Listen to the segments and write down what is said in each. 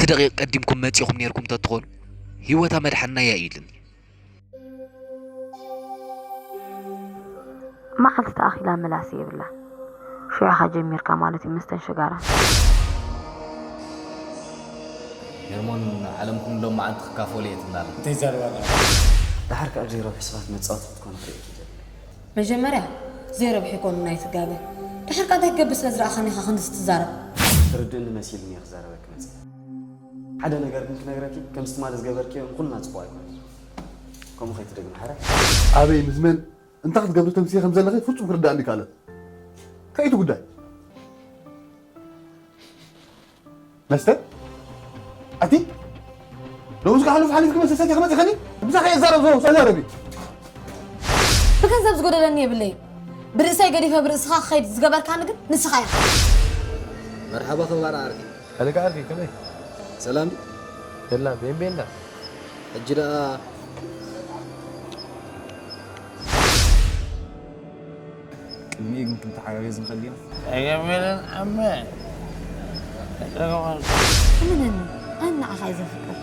ደቂቕ ቀዲምኩም መጺኹም ኔርኩም ተትኾኑ፣ ህይወታ መድሓና እያ ኢልኒ። መዓልቲ ተኣኺላ ምላስ የብላ። ሽዑኻ ጀሚርካ ማለት እዩ መስተንሸጋራ። ሄርሞን ዓለምኩም ሎም መዓልቲ ክካፈሉ እየ ትብላላ። እንታይ ይዛረብ ኣሎ? ደሓር ከኣ ብዘይረብሒ ሰባት መጻወቲ ክትኮኑ ክርእየኪ ይደሊ። መጀመርያ ዘይረብሒ ይኮኑ ናይ ትጋገ። ድሕር ከ እንታይ ክገብር ስለ ዝረኣኻኒ ኢኻ ክንድዚ ትዛረብ? ትርድእኒ መሲልኒ እየ ክዛረበኪ መጽእ። ሓደ ነገር ግን ክነግረኪ፣ ከምዚ ትማሊ ዝገበርክዮ ንኹልና ጽቡቕ ኣይኮነን። ከምኡ ከይትደግሚ ሓራይ። ኣበይ ምስ መን እንታይ ክትገብሪ ተምስየ ከም ዘለኺ ፍጹም ክርዳእኒ ይከኣለን። እንታይ እቲ ጉዳይ? መስተ ኣቲ ሎምስ ሓሉፍ ሓሊፍኪ መስተ ሰቲኺ መፂኸኒ። ምሳኺ እየ ዝዛረብ ዘለኹ፣ ተዛረቢ። ብገንዘብ ዝጎደለኒ የብለይን። ብርእሰይ ገዲፈ ብርእስኻ ክኸይድ ዝገበርካኒ ግን ንስኻ ኢኻ። መርሓባ ክባር ዓርኪ። ፈለጋ ዓርኪ ከመይ? ሰላም ድዩ? የላ ቤንቤንዳ። ሕጂ ደኣ ቅድሚኡ ግን ክንተሓጋገዝ ንኽእል ዲና? ኣይገበረን ኣመ እመነኒ፣ ኣነ ንዓኻ እየ ዘፍቅር።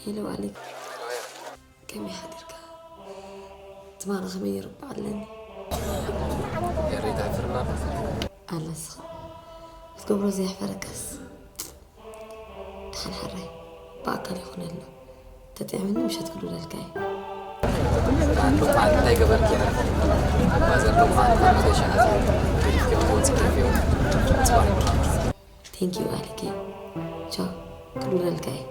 ሄሎ ኣሌክ፣ ከመይ ሓዲርካ? ትማሊ ከመይ ይርባዕ ኣለኒ። ኤሪታ ፍርና ኣላ ንስኻ ክትገብሮ ዘየሕፈረካስ። ደሓን ሕራይ ብኣካል ይኹነልና። ተጥዕመኒ ምሸት ክድውለልካ እየ። ደሓን ሎማዓንቲ እንታይ ገበርኪ? ባዘር ሎማዓንቲ ካብ መገሻ ኣትየ ገዲፍኪ ክትወፂ ከይፍዮ። ፅባሕ ይኹን። Thank you ኣሌክ። ቻው፣ ክድውለልካ እየ።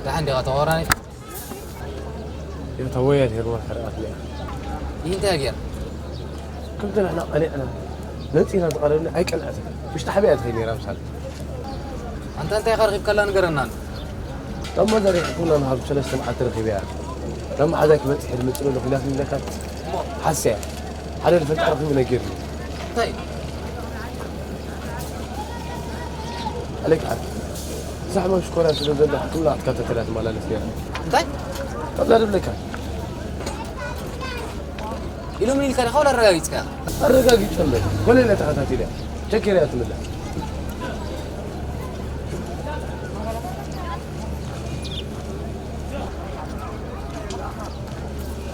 ደሓን ዲኻ ተቆራኒ? እታ ወያል ሄርሞን ሓርቃት እያ። ይህ እንታይ ገይራ? ከምቲ ንሕና ቀኒዕና ነፂና ዝቐረብና ኣይቀንዐትን። ውሽጢ ሓቢኣ ትኸይድ ነይራ ምሳሌ። ኣንታ እንታይ ኢኻ ረኺብካላ ንገረና ኣሎ። ዳማ ዘሪሕኩና ንሃብ ሰለስተ መዓልቲ ረኺበያ። ናብ መሓዛይ ክመፅእ ሕድ መፅእ ኣለኹ ኢላትኒ ኢለካ ሓስያ። ሓደ ልፈልጥ ረኺቡ ነጊርኒ። እንታይ እዩ? ኣሌክ ዓርኪ፣ እዛ ሕማም ሽኮርያ ስለ ዘላ ሕክምና ክትከታተላ ትመላለስ ነይራ። እንታይ? ካብዛ ድብለካ። ኢሎም ኢልካ ዲኻ ወላ ኣረጋጊጽካ ኢኻ? ኣረጋጊጸ ኣሎ። ኮለለ ተኸታቲለ። ቸኬርያ ትምለስ።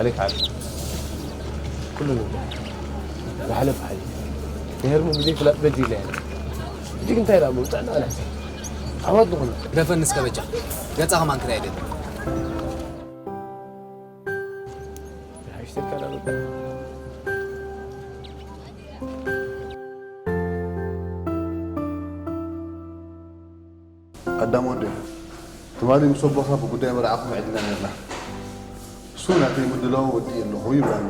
عليك عادي. كله نبدأ. زحلف حي. يهرموا بدي فلا بدي لين. بدي كنت هيرا مو تعنا على حسين. عوض نقول. ግደፈኒ እስከ በጃ። ገጻ ከማን ክራይ ደል። ኣዳም ወደይ፣ ትማሊ ምስ ኣቦኻ ብጉዳይ መርዓኹም ዕድና ነርና። እሱ ናተይ ምድላው ወዲእ ኣለኹ ይብል ኣሎ።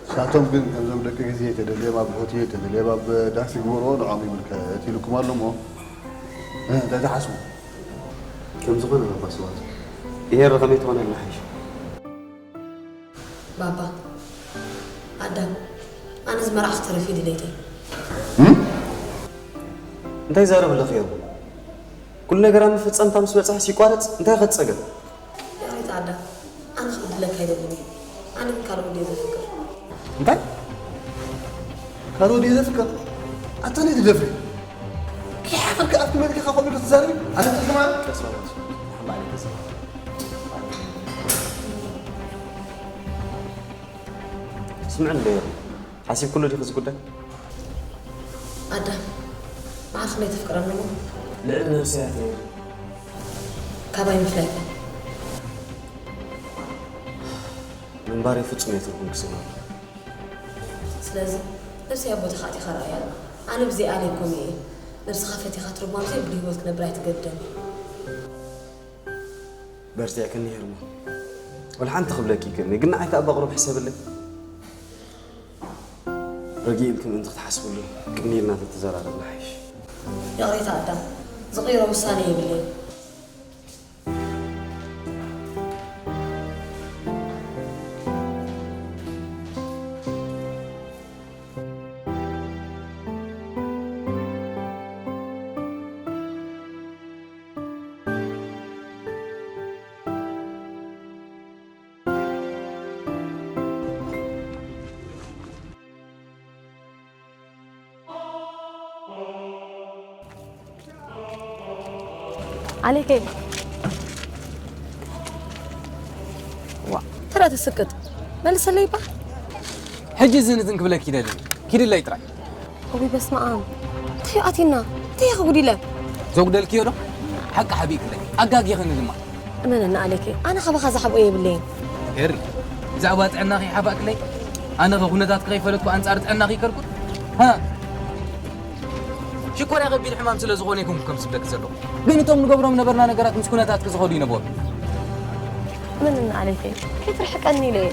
ንሳቶም ግን ከምዞም ደቂ ግዜ ተደልዮም ኣብ ሆቴል፣ ተደልዮም ኣብ ዳስ ይግበርዎ ንዖም ይምልከት ኢልኩም ኣሎ እሞ፣ እ፣ እንታይ ትሓስቡ? ከም ዝኾነ ባባ ስዋት፣ ይሄ ከመይ ትኾነልና ሓይሽ? ባባ፣ ኣዳም፣ ኣነ ዝመርዓኽ ተረፊ ድሌተይ። እም? እንታይ ይዛረብ ኣለኺ? ኩሉ ነገር ኣብ መፈጸምታ ምስ በጽሐስ ይቋረጽ? እንታይ ከ ጸገም? ይቕሬታ ኣዳም፣ ኣነ ክብድለካ ኣይደልን እየ። ኣነ ግን ካልእ ወዲ እየ ዘፍቅር። እንታይ? ካልእ ወዲ እየ ዘፍቅር? ኣታ ነይ ትደፍሪ? ከይሓፈርካ ኣብቲ መድረኽ ከምኡ ኢልካ ትዛረቢ? ኣነ ትርጉም ኣለ? ቀስ በል፣ ቀስ በል። ሓማሊ ተስፋ። ስምዕኒ ዶ የሩ? ሓሲብኩሉ ዲኺ እዚ ጉዳይ? ኣዳም፣ መዓር ከመይ ተፍቅረኒ እሞ? ልዕሊ ነፍሲ እያ ትነብር። ካባይ ምፍላይ እኮ። ምንባረይ ፍጹም እየ ትርጉም ክስእኖ። ስለዚ፣ ነብሰይ ኣብ ቦታኻ ኣቲኻ ረኣያ። ኣነ ብዘይ ኣሌ ኮነ እየ። ነብስኻ ፈቲኻ ትርጓም ዘይብሉ ህይወት ክነብር ኣይትገድደኒ። በርቲዕክኒ ሄርሞን። ወላ ሓንቲ ክብለኪ ይክእልኒ፣ ግን ንዓይ ከኣ በቕሩብ ሕሰብለይ። ርግእ ኢልኪ ምእንቲ ክትሓስብሉ፣ ቅንይ ኢልና ተተዘራረብና ሓይሽ። ይቕሬታ ኣዳም፣ ዝቕይሮ ውሳነ የብለይን። ኣሌከይ። ዋ፣ ተራ ትስቅጥ። መልሰለይ እባ። ሕጂ ዝን ዝን ክብለኪ ይደሊ። ኪድለይ ጥራይ። እውይ በስመ ኣብ። እንታይ ኣቲና? እንታይ ኢኻ ጉዲለ? ዘጉደልክዮ ዶ? ሓቂ ሓቢእክለይ። ኣጋጊኽኒ ድማ። እመነኒ ኣሌከይ፣ ኣነ ካባኻ ዝሓብኦ የብለይን። ሄሪ፣ ብዛዕባ ጥዕናኺ ሓባእክለይ? ኣነ ኸ ኩነታትኪ ከይፈለጥኩ ኣንጻር ጥዕናኺ ይከርኩት? ሃ? ሽኮርያ ከቢድ ሕማም ስለ ዝኾነ ይኩን ከም ዝብለኪ ዘለኹ። ግን እቶም ንገብሮም ነበርና ነገራት ምስ ኩነታትኪ ዝኸዱ ይነበሩ። እመነኒ ኣሌከይ፣ ከይትርሕቀኒ ኢለ እየ።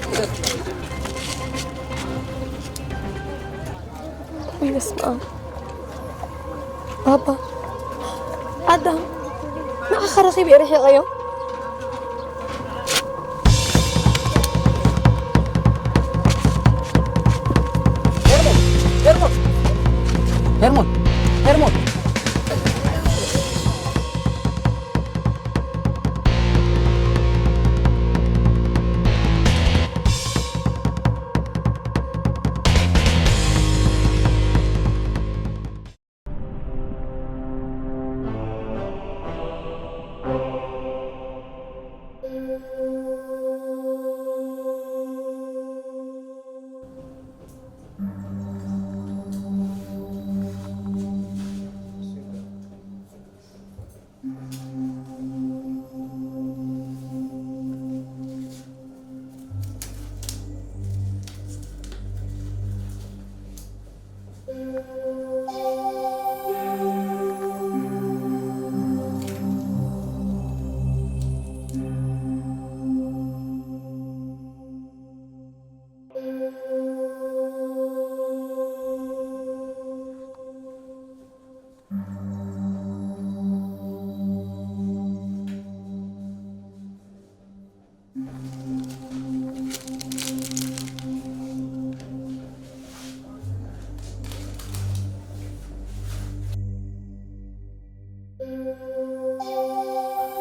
ውይ በስመ ኣብ። ባባ፣ ኣዳም፣ ንዓኻ ረኺበ እየ ርሒቐዮ። ሄርሞን! ሄርሞን! ሄርሞን! ሄርሞን!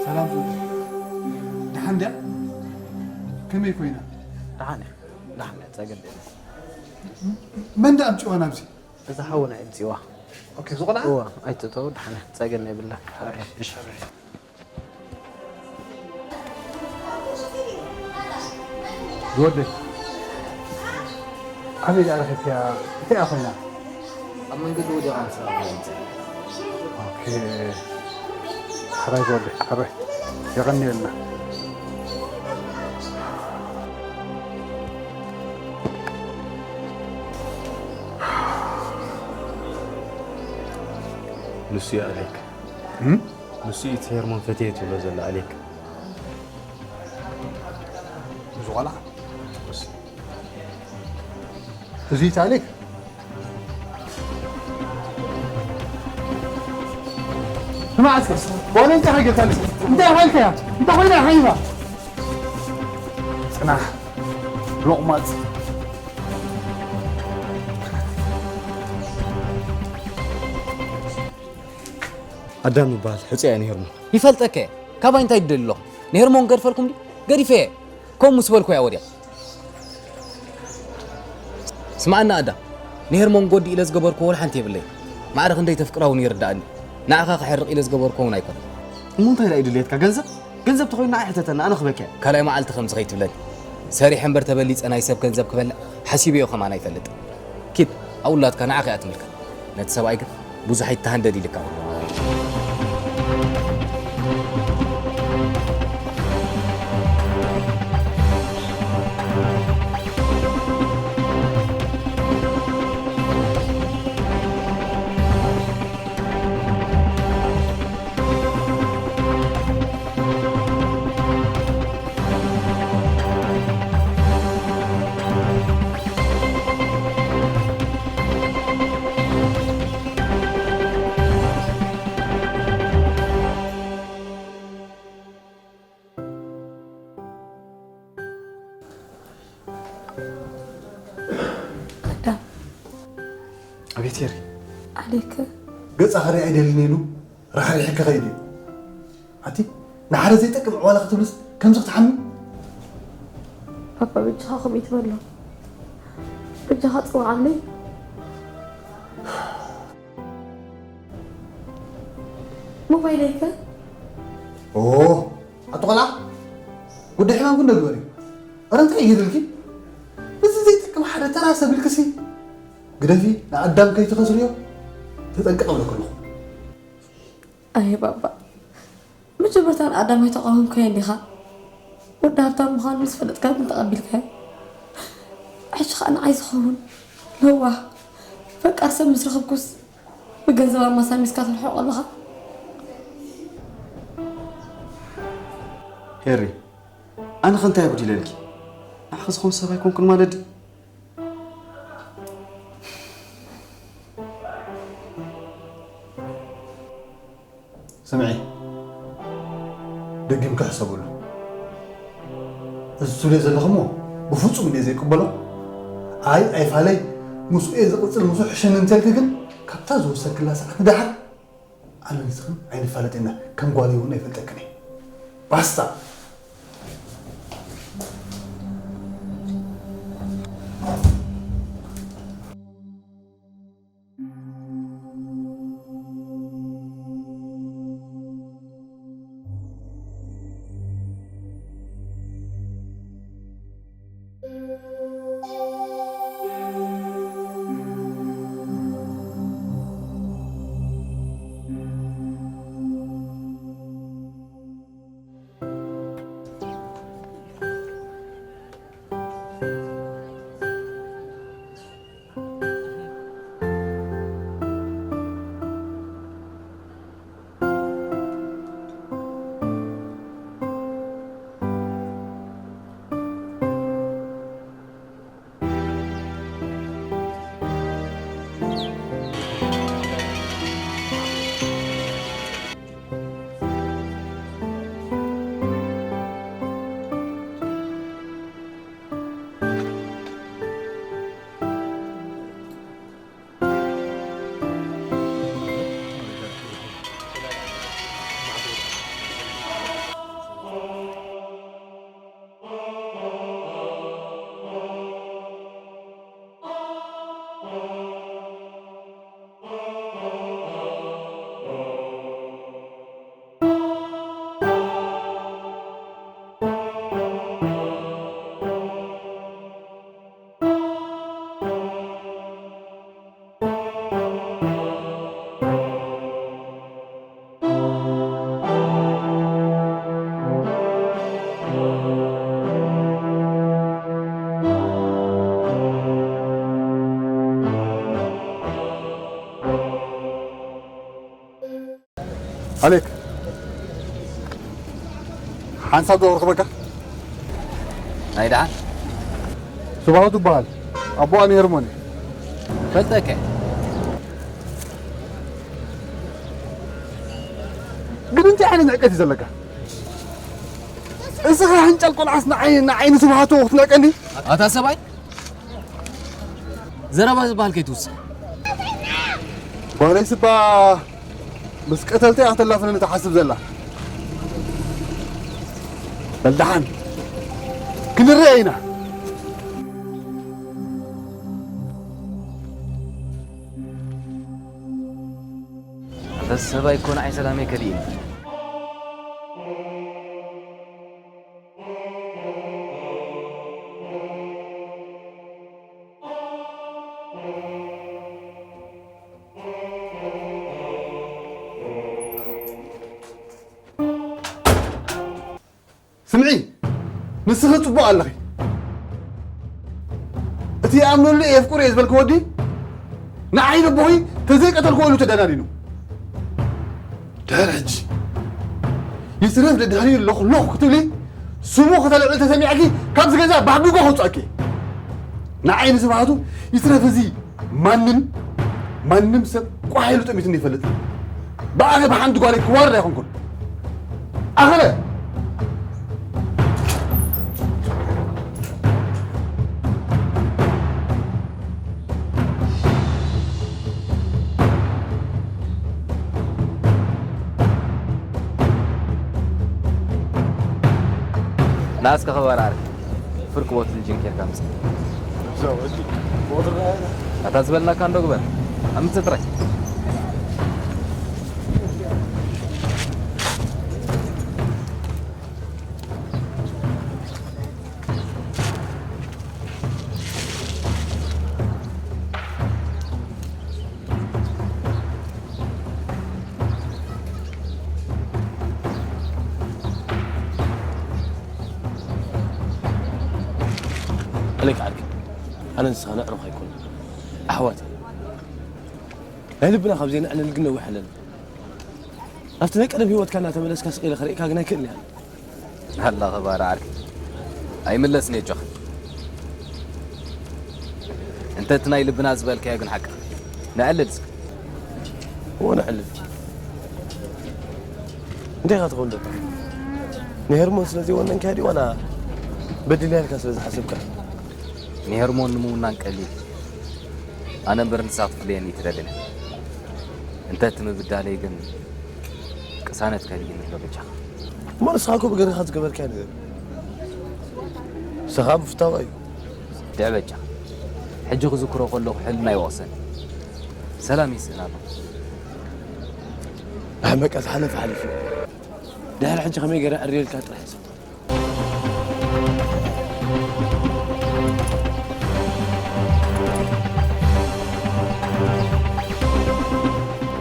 ሰላም ዞዲ፣ ደሓን ድያ? ከመይ ኮይና? ደሓን እያ፣ ደሓን እያ፣ ጸገም የለን። መን ደኣ ኣምጺእዋ ናብዚ? እዛ ሓውና ኣምጺእዋ። ኦኬ፣ እዚ ቆልዓ? እዋ፣ ኣይትእተው፣ ደሓን እያ፣ ጸገም የብላን። እሺ። እሺ። ዝወደይ፣ ኣበይ ደኣ ረኺብክያ? እንታይ እያ ኮይና? ኣብ መንገዲ ወዲቓ ምስ ረኣኹ እየ መጺአ። ኦኬ። ሕራይ ዝወደ፣ ሕራይ። የቐንየልና። ንሱ እዩ ኣሌክ። እም? ንሱ እዩ እቲ ሄርሞን ፈትየ ትብሎ ዘላ ኣሌክ። እዚ ቆልዓ? እዚ ታሪክ ስማዕ እስከ፣ በሉ እንታይ ሓገታለች? እንታይ ሓልከያ? እንታይ ኮይና ሓይባ? ጽናሕ፣ ሎቕማጽ። ኣዳም ይበሃል፣ ሕጹ እያ ንሄርሞን። ይፈልጠከ፣ ካባይ እንታይ ትደሊ ኣለኹም? ንሄርሞን ገድፈልኩም ድዩ? ገዲፈ እየ። ከምኡ ምስ በልኩ እያ ወዲቓ። ስምዓኒ ኣዳም፣ ንሄርሞን ጎዲ ኢለ ዝገበርኩዎ ወላ ሓንቲ የብለይ። ማዕረ ክንደይ ተፍቅራ እውን ይርድኣኒ። ንዓኻ ክሕርቕ ኢለ ዝገበርኩዎ እውን ኣይኮነን። እሞ እንታይ ደኣ እዩ ድልየትካ? ገንዘብ? ገንዘብ ተኾይኑ ንዓይ ሕተተኒ፣ ኣነ ክበኪ እየ። ካልኣይ መዓልቲ ከምዚ ከይትብለኒ። ሰሪሐ እምበር ተበሊጸ ናይ ሰብ ገንዘብ ክበልዕ ሓሲበዮ ከማን ኣይፈልጥን። ኪድ፣ ኣብ ውላድካ ንዓኻ እያ ትምልከት። ነቲ ሰብኣይ ግን ብዙሕ ኣይተሃንደድ ኢልካ። ኣዳም፣ ኣቤት ሄሪ። ኣሌክ። ገጻ ክርኢ ኣይደልን ኢሉ ራሕሪሕኪ ከይዱ እዩ። ኣቲ ንሓደ ዘይጠቅም ዕዋላ ክትብልስ ከምዚ ክትሓሚ? ፓፓ በጃኻ ከምኡ ይትበሎ። በጃኻ ጽውዓለይ። ሞባይለይ ከ? ኦ፣ ኣቲ ቆልዓ፣ ጉዳይ ሕማም ግን ዶ ግበር እዩ? ኣረ እንታይ ይግድልኪ? እዚ ዘይጠቅም ሓደ ተራ ሰብ ኢልክሲ ግደፊ፣ ንኣዳም ከይትኸስርዮ ተጠንቀቕ እብለኪ ኣለኹ። ኣየ ባባ፣ መጀመርታ ንኣዳም ኣይተቃወምካዮን ዲኻ? ወዲ ሃብታም ምዃኑ ምስ ፈለጥካ ግን ተቐቢልካዮ። ሕጂ ኸኣ ንዓይ ዝኸውን ለዋህ ፈቃር ሰብ ምስ ረኸብኩስ ብገንዘብ ኣማሳሚስካ ትርሕቆ ኣለኻ። ሄሪ፣ ኣነ ከ እንታይ ኣጉዲለልኪ? ንዓኺ ዝኸውን ሰብ ኣይኮንኩን ማለት ድዩ? ስምዒ፣ ደጊምኪ ሕሰብሉ። እዚ ትብልዮ ዘለኺ እሞ ብፍጹም እንድየ ዘይቅበሎ። ኣይ ኣይፋለይ፣ ምስኡ እየ ዝቕጽል፣ ምስኡ ሕሽኒ እንተልኪ ግን ካብታ ዝወሰድክላ ሰዓት ንደሓር ኣነ ንስኽን ኣይንፋለጥን ኢና፣ ከም ጓለይ እውን ኣይፈልጠክን እየ። ባስታ። ኣሌክ፣ ሓንሳብ ዶ ክረኽበካ? ናይ ደሓን? ስብሃቱ ይበሃል። ኣቦኣ ንሄርሞን እዩ። ፈልጠከ። ግን እንታይ ዓይነት ንዕቀት እዩ ዘለካ? እስኻ ሕንጫል ቆልዓስ ንዓይ፣ ንዓይ ንስብሃቱ ክትንዕቀኒ? ኣታ ሰብኣይ፣ ዘረባ ዝበሃል ከይትውስኽ። ጓለይ ስባ ምስ ቀተልተይ ኣተላፍነኒ ትሓስብ ዘላ። በል ደሓን ክንርአ ኢና። ኣታ ሰብኣይ እኮ ንዓይ ሰላመይ ከሊእኒ። ስምዒ፣ ንስኺ ጽቡቕ ኣለኺ። እቲ ይኣምነሉ እየ የፍቅሮ እየ ዝበልኪ ወዲ ንዓይ ነቦኺ ተዘይቀተልክዎ ኢሉ ተደናኒኑ። ድሕሪ ሕጂ ይትረፍ ደዳንዩ ሎኽ ሎኽ ክትብሊ ስሙ ከተልዕሊ ተሰሚዕኪ ካብዚ ገዛ ባህቢጎ ከውፅኣኪ። ንዓይ ንስብሃቱ ይትረፍ እዚ ማንም ማንም ሰብ ቋሕ ኢሉ ጠሚቱኒ ይፈልጥ። ብኣነ ብሓንቲ ጓለይ ክዋረድ ኣይኮንኩን። ኣኸለ ናስከ ኸባር ዓርኪ ፍርቂ ቦትል ጅን ኬርካ ምጽእ። እዛ ወዲ ቦትል ኣታ ዝበልናካ እንዶ ግበር። ኣምጽእ ጥራይ። ኣሌክ ዓርኪ፣ ኣነ ንስኻ ነዕሩኽ ኣይኮንና። ኣሕዋት ኢና። ናይ ልብና ካብ ዘይነዕልል ግን ነዊሕ ኣለና። ኣብቲ ናይ ቀደም ህይወትካ እናተመለስካ ስቕ ኢለ ክርእየካ ግን ኣይክእልን እየ። ኣላ ኸባር ዓርኪ። ኣይምለስን እየ ኣጆኻ። እንተ እቲ ናይ ልብና ዝበልካዮ ግን ሓቅኻ። ነዕልል እስከ። እዎ ነዕልል። እንታይ ኢኻ ትኸውን ዘለኻ? ንሄርሞን ስለ ዘይወነንካያ ድዩ ዋላ በዲልያ ኢልካ ስለ ዝሓሰብካ? ንሄርሞን ንምውናን ቀሊል እዩ። ኣነ እምበር ንሳ ክትፍለየኒ ኣይትደልን እያ። እንተ እቲ ምብዳለይ ግን ቅሳነት ከልይኒ ኣሎ በጃኻ። እሞ ንስኻ እኮ ብገርካ ዝገበርካዮ ነገር እዩ። ንስኻ ምፍታዋ እዩ። ድዕ በጃኻ። ሕጂ ክዝክሮ ከለኹ ሕልና ይወቕሰኒ። ሰላም ይስእን ኣሎ። ኣሕ በቃ ዝሓለፈ ሓሊፉ እዩ። ድሕሪ ሕጂ ከመይ ገይረ ዕርየልካ ጥራሕ ሕሰብ።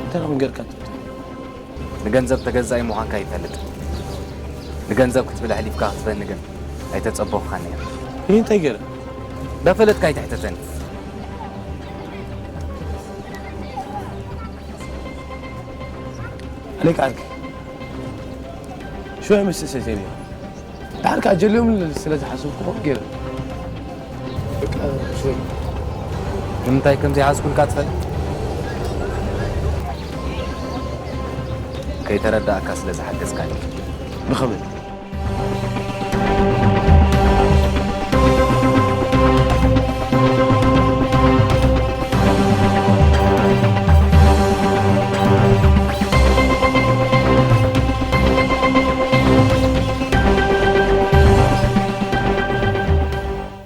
እንታይ ደኣ ጌርካ ትብል? ንገንዘብ ተገዛኢ ምዃንካ ይፈልጥ። ንገንዘብ ክትብል ኣሕሊፍካ ክትበኒ ግን ኣይተጸበኹኻን ነይረ። ይህ እንታይ ገይረ? እንዳፈለጥካ ኣይትሕተተኒ። ኣሌክ ዓርኪ፣ ሽወይ ምስ ሰተይኒ። ደሓር ከኣ ጀልዮም ስለ ዝሓሰብኩ ከምኡ ገይረ። በቃ፣ ሽወይ። ንምንታይ ከም ዘይሓዝኩልካ ትፈልጥ? ከይተረዳእካ ስለ ዝሓገዝካኒ። ብኸመይ?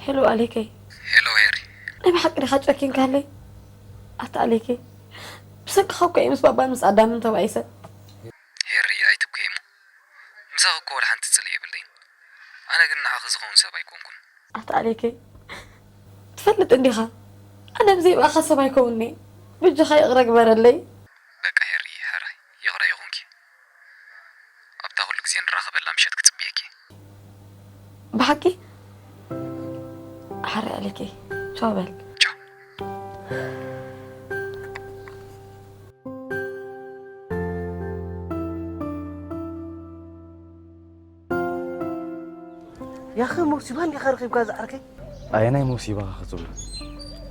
ሄሎ ኣሌከይ። ሄሎ ሄሪ። ናይ ብሓቂ ዲኻ ጨኪንካለይ? ኣታ ኣሌከይ፣ ብሰንክኻ እኮ እየ ምስ ባባን ምስ ኣዳምን ተባኢሰ። ሄሪ፣ ኣይትብከይ እሞ። ምሳኺ እኮ ወላ ሓንቲ ጽልኢ የብለይን። ኣነ ግን ንዓኺ ዝኸውን ሰብ ኣይኮንኩን። ኣታ ኣሌከይ፣ ትፈልጥ እንዲኻ፣ ኣነ ብዘይ ብኣኻ ሰብ ኣይከውን'የ። ብጃኻ ይቕረ ግበረለይ። በቃ ሄሪ፣ ሕራይ፣ ይቕረ ይኹንኪ። ኣብታ ኩሉ ግዜ ንራኸበላ ምሸት ክጽብየኪ። ብሓቂ? ሓራይ ኣሌከይ፣ ቻው በል። ቻው። ያኸ ሙሲባ እንዲኻ ረኺብካ ዝዓርከይ? ኣየናይ ሙሲባ ክትብሉ?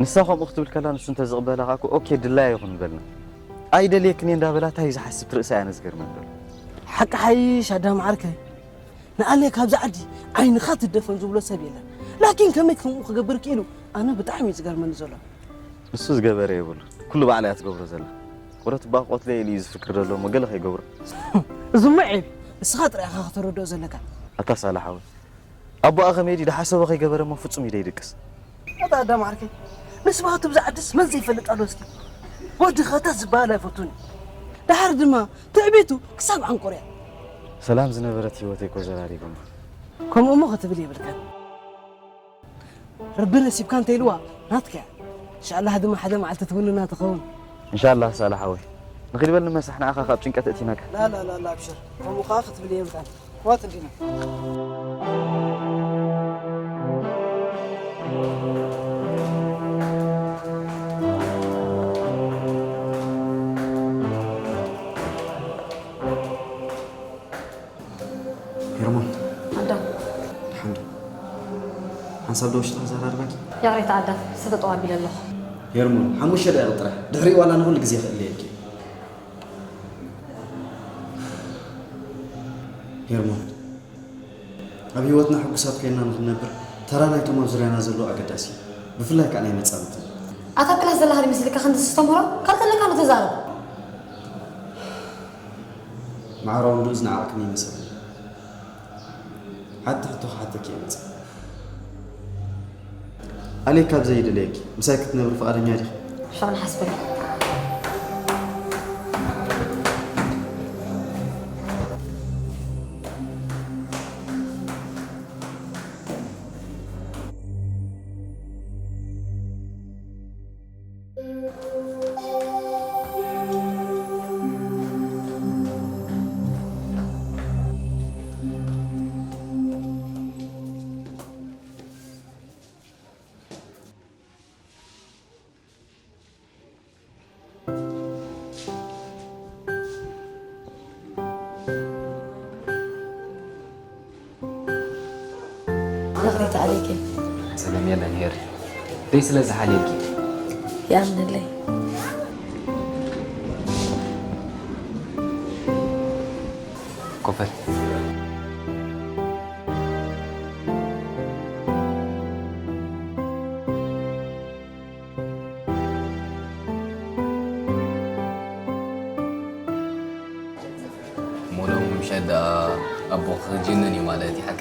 ንሳ ከምኡ ክትብል ከላ ንሱ እንተዝቕበላ ከኣ እኮ ኦኬ ድላያ ይኹን ምበልና። ኣይደልየክን እየ እንዳበላ እንታይ እዩ ዝሓስብ ትርእሳ እያ ነዚ ገርመን ዘሎ። ሓቂ ሓይሽ ኣዳም ዓርከይ። ንኣለይ ካብዚ ዓዲ ዓይንኻ ትደፈን ዝብሎ ሰብ የለን። ላኪን ከመይ ከምኡ ክገብር ክኢሉ ኣነ ብጣዕሚ እዩ ዝገርመኒ ዘሎ። ንሱ ዝገበረ የብሉ። ኩሉ ባዕላ እያ ትገብሮ ዘላ። ቁረት እባ ክቐትሎ ኢሉ እዩ ዝፍክር ዘሎ እሞ ገለ ከይገብሮ። እዝሞ ዒብ እስኻ ጥራይ ኢኻ ከተረድኦ ዘለካ። ኣታ ሳላ ሓወይ። ኣቦኣ ከመይ ድዩ ድሓሰቦ ከይገበረ እሞ ፍጹም ኢደ ይድቅስ። ኣታ ኣዳም ዓርከይ ንስባቱ ብዛ ዓድስ መን ዘይፈልጥ ኣሎ እስኪ። ወዲ ኸተት ዝበሃል ኣይፈቱን። ደሓር ድማ ትዕቢቱ ክሳብ ዓንቆርያ። ሰላም ዝነበረት ህይወተይ እኮ ዘራሪቡና። ከምኡ እሞ ክትብል የብልካን። ረቢ ነሲብካ እንተኢልዋ ናትካ እያ። ኢንሻላህ ድማ ሓደ መዓልቲ ትውንና ትኸውን። ኢንሻላህ ሳላ ሓወይ። ንኺድ በል ንመሳሕ ንኣኻ ካብ ጭንቀት እእቲናካ። ላላላላ ኣብሽር ከምኡ ከዓ ክትብል የብልካን። ክዋት እንዲና። ሄርሞን ኣዳም። ደሓን ዶ? ሓንሳብ ዶ ውሽጢ ክዘራርበኪ? ይቕሬታ ኣዳም፣ ስቕ ጠው ኣቢለ ኣለኹ። ሄርሞን ሓሙሽተ ደቂቕ ጥራሕ፣ ድሕሪኡ ዋላ ንኹሉ ግዜ ክእለየኪ። ሄርሞን ኣብ ህይወትና ሕጉሳት ኮይንና ንኽንነብር ተራ ናይቶም ኣብ ዙርያና ዘለዉ ኣገዳሲ እዩ፣ ብፍላይ ከኣ ናይ መጻምድትና። ኣታ ክላስ ዘለኻ ዶ ይመስለካ ክንዲ ተስተምህሮ? ካልእ ከለካ ዶ ተዛረብ። ማዕረ ወንድኡ ዝነዓቕክኒ ይመስለኒ። ሓንቲ ሕቶ ክሓተኪ እየ መጺአ። ኣሌክ ካብ ዘይደለየኪ ምሳይ ክትነብሪ ፍቓደኛ ዲኺ? ሻዕ ንሓስበሉ። ይቕሬታ ኣሌክ። ሰላም የለን ሄሪ። ደይ ስለ ዝሓልየኪ። ይኣምነለይ። ኮፈል። እሞ ሎሚ ምሸት ደኣ ኣቦኺ ክጅንን እዩ ማለት እዩ ሓቂ?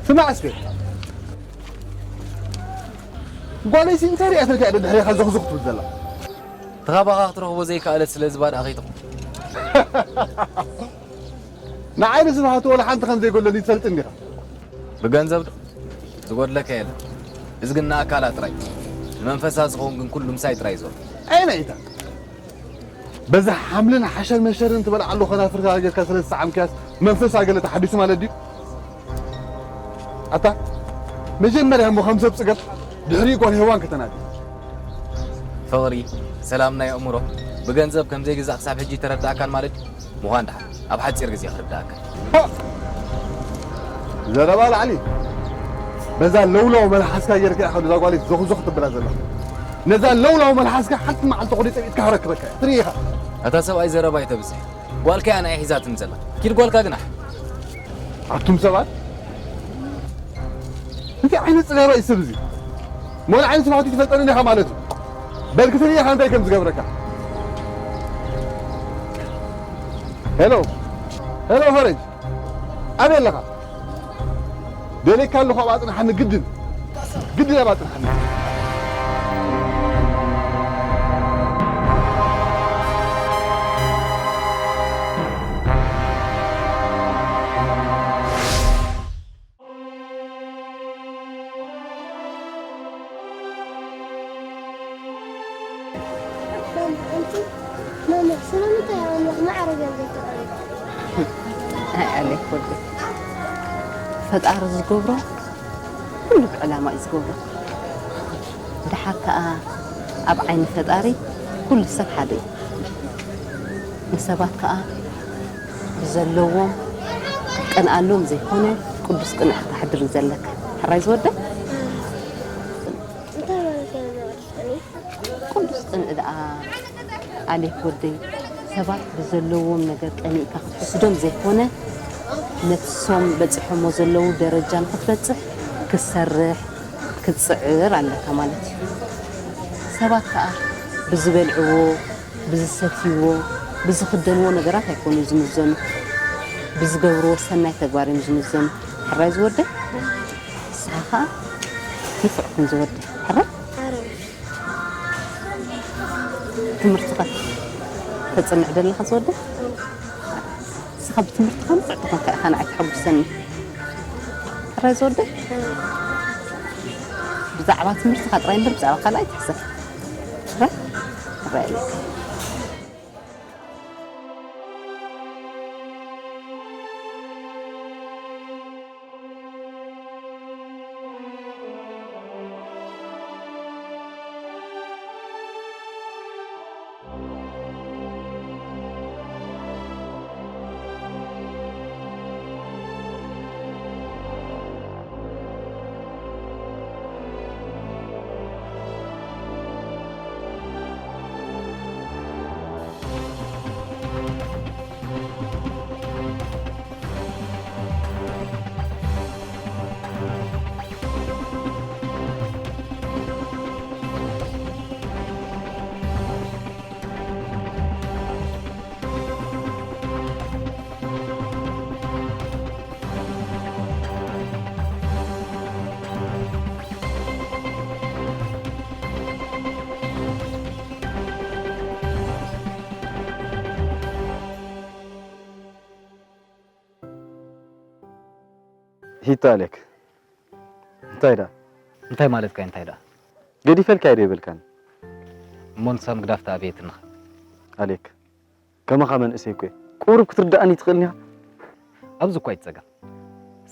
ስማዕ እስከ፣ ጓለይሲ እንታይ ሪኣትካ እያ ድሕሬኻ ዞኽዞኽ ትብል ዘላ? ተኻባኻ ክትረኽቦ ዘይከኣለት ስለ ዝባድኣ ከይትኹን። ንዓይ ንስብሃቱ ወላ ሓንቲ ከም ዘይጎለኒ ትፈልጥ እንዲኻ። ብገንዘብ ዶ? ዝጎድለካ የለን። እዚ ግን ንኣካላ ጥራይ። ንመንፈሳ ዝኸውን ግን ኩሉ ምሳይ ጥራይ ይዞር። ኣይ ናይታ። በዛ ሓምልን ሓሸር መሸርን ትበልዓሉ ኸናፍርካ ጌርካ ስለ ዝሰዓምካያስ መንፈሳ ገለ ተሓዲሱ ማለት ድዩ? ኣታ መጀመርያ እሞ ከም ሰብ ጽገብ ድሕሪኡ ጓል ሄዋን ከተናዲ። ፍቕሪ፣ ሰላም ናይ ኣእምሮ ብገንዘብ ከም ዘይግዛእ ክሳብ ሕጂ ተረዳእካን ማለት ድዩ? ምዃን ደሓን ኣብ ሓጺር ግዜ ክርዳእካ። ሃ! ዘረባ ላዕሊ። በዛ ለውላው መልሓስካ ጌርካ ኢኻ ነዛ ጓለይ ዞኽዞኽ ትብላ ዘለኻ። ነዛ ለውላው መልሓስካ ሓንቲ መዓልቲ ቁሪጸ ኢድካ ክረክበካ እየ። ትርኢ ኢኻ። ኣታ ሰብኣይ ዘረባ ኣይተብዝሕ። ጓልካ እያ ንዓይ ሒዛትኒ ዘላ። ኪድ ጓልካ ግናሕ። ኣቱም ሰባት፣ እንታይ ዓይነት ጽጋባ እዩ ሰብ እዚ? ሞን ዓይነት ስብሓት ትፈልጠኒ ኢኻ ማለት እዩ። በል ክተሪኻ እንታይ ከም ዝገብረካ። ሄሎ፣ ሄሎ፣ ፈረጅ፣ ኣበይ ኣለኻ? ደሌካ ኣለኹ፣ ኣብ ኣጽንሓኒ፣ ግድን፣ ግድን ኣብ ኣጽንሓኒ። ማማ፣ ስለምንታይ ኣምላኽ ማዕረ ገንዘብ ተቐሪቡ? ኣይ ኣሌክ ወደይ፣ ፈጣሪ ዝገብሮ ኩሉ ብዕላማ እዩ ዝገብሮ። ደሓር ከኣ ኣብ ዓይኒ ፈጣሪ ኩሉ ሰብ ሓደ እዩ። ንሰባት ከኣ ብዘለዎም ክትቀንኣሎም ዘይኮነ ቅዱስ ቅንዕ ክተሕድር እዩ ዘለካ። ሕራይ ዝወደይ? እንታይ ማለት እዩ መቕደስ ቅንኢ? ቅዱስ ቅንኢ ደኣ ኣሌክ ወደይ፣ ሰባት ብዘለዎም ነገር ቀኒእካ ክትወስዶም ዘይኮነ፣ ነፍሶም በጺሖሞ ዘለዉ ደረጃ ንክትበጽሕ ክትሰርሕ፣ ክትጽዕር ኣለካ ማለት እዩ። ሰባት ከኣ ብዝበልዕዎ፣ ብዝሰትይዎ፣ ብዝኽደንዎ ነገራት ኣይኮኑን ዝምዘኑ። ብዝገብርዎ ሰናይ ተግባር እዮም ዝምዘኑ። ሕራይ ዝወደይ? ንስኻ ከኣ ንፉዕ ኩን ዝወደይ። ሕራይ? ኣረ። ትምህርትኻ ተጽንዕ ደለኻ ዝወደይ? ንስኻ ብትምህርትኻ ንፉዕ ተኾንካ ኢኻ ንዓይ ተሐጉሰኒ። ሕራይ ዝወደይ? ብዛዕባ ትምህርትኻ ጥራይ እምበር ብዛዕባ ካልእ ኣይትሕሰብ። ሕራይ? ሕራይ ኣለካ። ሂታ ኣሌክ፣ እንታይ ደኣ? እንታይ ማለትካ እዩ እንታይ ደኣ? ገዲፈልካዮ ዶ ይበልካኒ? እሞ ንሳ ምግዳፍ ተኣበየትንኻ። ኣሌክ፣ ከማኻ መንእሰይ እኮ እየ። ቁሩብ ክትርድኣኒ ትኽእልኒ ኢኻ? ኣብዚ እኳ እዩ ጸገም።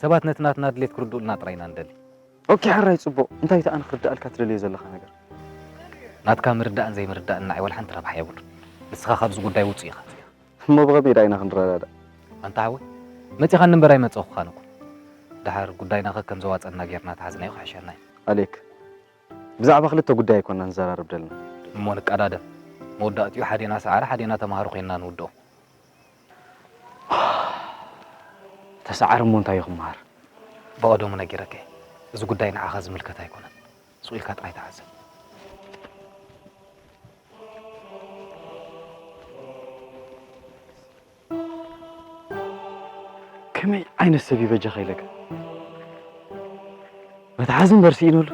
ሰባት ነቲ ናትና ድሌት ክርድኡልና ጥራይ ኢና ንደሊ። ኦኬ፣ ሕራይ ጽቡቕ። እንታይ እቲ ኣነ ክርድኣልካ ትደልዮ ዘለኻ ነገር? ናትካ ምርዳእን ዘይምርዳእን ንዓይ ወላ ሓንቲ ረብሓ የብሉን። ንስኻ ካብዚ ጉዳይ ውጹእ ኢኻ። እሞ ብኸመይ ደኣ ኢና ክንረዳዳእ? ኣንታ ሓወይ፣ መጺኻኒ እምበር ኣይመጸኹኻን እኮ። ደሓር ጉዳይና ከ ከም ዘዋጸና ጌርና ተሓዝናዮ ክሕሸና እዩ። ኣሌክ፣ ብዛዕባ ክልተ ጉዳይ ኣይኮንና ንዘራረብ ደለና። እሞ ንቀዳደም። መወዳእትኡ ሓዴና ሰዓረ፣ ሓዴና ተማሃሮ ኮይንና ንውድኦ። ተሰዓረ እሞ እንታይ እዩ ክመሃር? ብቐደሙ ነጊረካ እየ። እዚ ጉዳይ ንዓኻ ዝምልከት ኣይኮነን። ስቕ ኢልካ ጥራይ ተዓዘብ። ከመይ ዓይነት ሰብ እዩ በጃኻ ኢለካ? መትሓዚ እምበር ስኢነሉ።